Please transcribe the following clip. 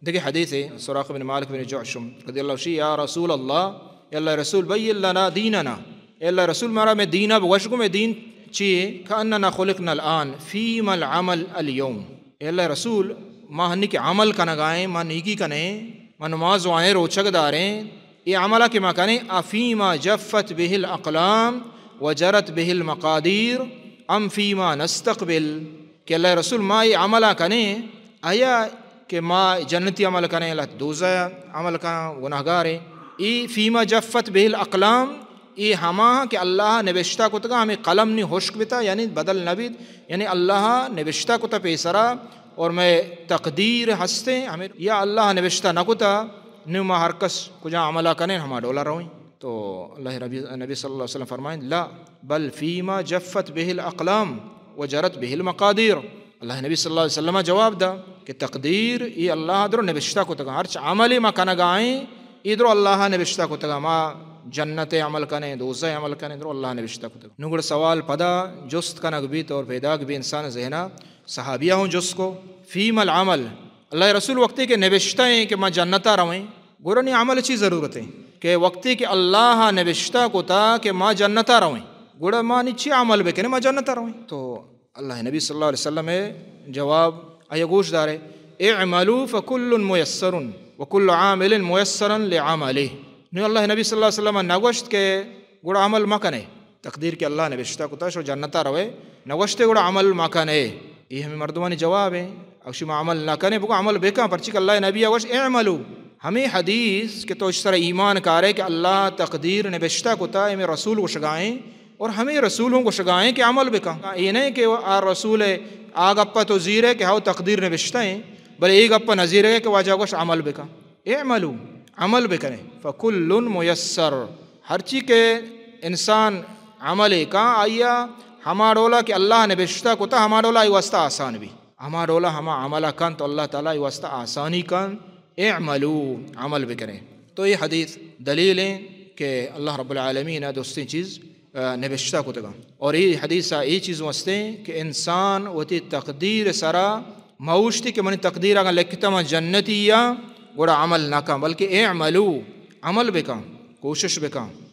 دگہ حدیثے، سراقہ بن مالک بن جعشم رضی اللہ عنہ، یا رسول اللہ، اے اللہ رسول، بین لنا دیننا، اے اللہ رسول، مارا مئے دینا بگوش، گو مئے دین چی اے؟ کأننا خلقنا الآن، فیم العمل الیوم۔ اے اللہ رسول، ما ہنی کہ عمل کنگائیں، ما نیکی کنیں، ما نماز وائیں، روچگ داریں، اے عملا کہ ما کنیں، افیما جفت بہ الاقلام و جرت بہ المقادیر ام فیما نستقبل؟ کہ اللہ رسول، ما اے عملا کنیں، آیا کہ ما جنتی عمل کنیں، اللہ دوزہ عمل کناں، گناہگاریں؟ اے فیما جفت بہ الاقلام، اے ہما کہ اللہ نبشتہ کتگا، ہمیں قلم نی ہشک بتا، یعنی بدل نبیت، یعنی اللہ نبشتہ کتا پیسرا اور مئے تقدیر ہستیں ہمیں، یا اللہ نبشتہ نہ کتا، نو ما ہر کس کجا عملا کنیں، ہما ڈولا رویں۔ تو اللہ ربی، نبی صلی اللہ علیہ وسلم فرمائیں، لا، بل فیما جفت بہ الاقلام و جرت بہ المقادیر۔ اللہ نبی صلی اللہ علیہ وسلم جواب دا کہ تقدیر اے اللہ درو نبشتہ کتگا، ہرچ عملی ما کنگائیں، اے درو اللہ نبشتہ کتگا، ما جنت عمل کنیں، دوزہ عمل کنیں، درو اللہ نبشتہ کتگا۔ نو گڑا سوال پدا جست کنگ بیت اور پیداک بی انسان ذہنا، صحابیہ ہوں جست کو، فیم العمل؟ اللہ رسول، وقتی کہ نبشتہ ہیں کہ ما جنتا رویں، گڑا نی عمل چی ضرورت ہے کہ وقتی کہ اللہ نبشتہ کتا کہ ما جنتا رویں، گڑا ما نی چی عمل بکنیں ما جنتا رویں؟ تو اللہ نبی صلی اللہ علیہ وسلم جواب آیا گوش دارے، اعملوا فکل میسر وکل عامل میسر لعمله۔ نو اللہ نبی صلی اللہ علیہ وسلم نہ گوشت کہ گڑا عمل مکنے، تقدیر کہ اللہ نبشتہ کتا شو جنتا روے، نہ گوشتے گڑا عمل مکنے۔ اے ہمیں مردمانی جواب ہیں، اگشی ما عمل نہ کنے، بگو عمل بکن، پرچی کہ اللہ نبی گوشت اعملوا۔ ہمیں حدیث کہ تو اش سر ایمان کارے کہ اللہ تقدیر نبشتہ کتا، ہمیں رسول گوشگائیں، اور ہمیں رسول ہوں گوشگائیں کہ عمل بکن۔ اے نہیں کہ آ رسول آ گپا تو زیرے کہ ہاو تقدیر نبشتہ ہیں، بلے اے گپا نہ زیرے کہ واجہ گوشت عمل بکن۔ اعملوا، عمل بکنیں، فکل میسر، ہرچی کہ انسان عمل کا آیا ہما ڈولا کہ اللہ نبشتہ کتا، ہما ڈولا ای واسطہ آسان بی، ہما ڈولا ہما عمل کن تو اللہ تعالی ای واسطہ آسانی کن۔ اعملوا، عمل بکنیں۔ تو یہ حدیث دلیل ہیں کہ اللہ رب العالمین دوستیں چیز آ، نبشتہ کتگاں۔ اور اے حدیث ء اے چیز واسطے کہ انسان وتی تقدیر سرا موشتی کہ منی تقدیر اگاں لکھتا من جنتی یا گڑا عمل نہ کن، بلکہ اعملوا، عمل بکن، کوشش بکن۔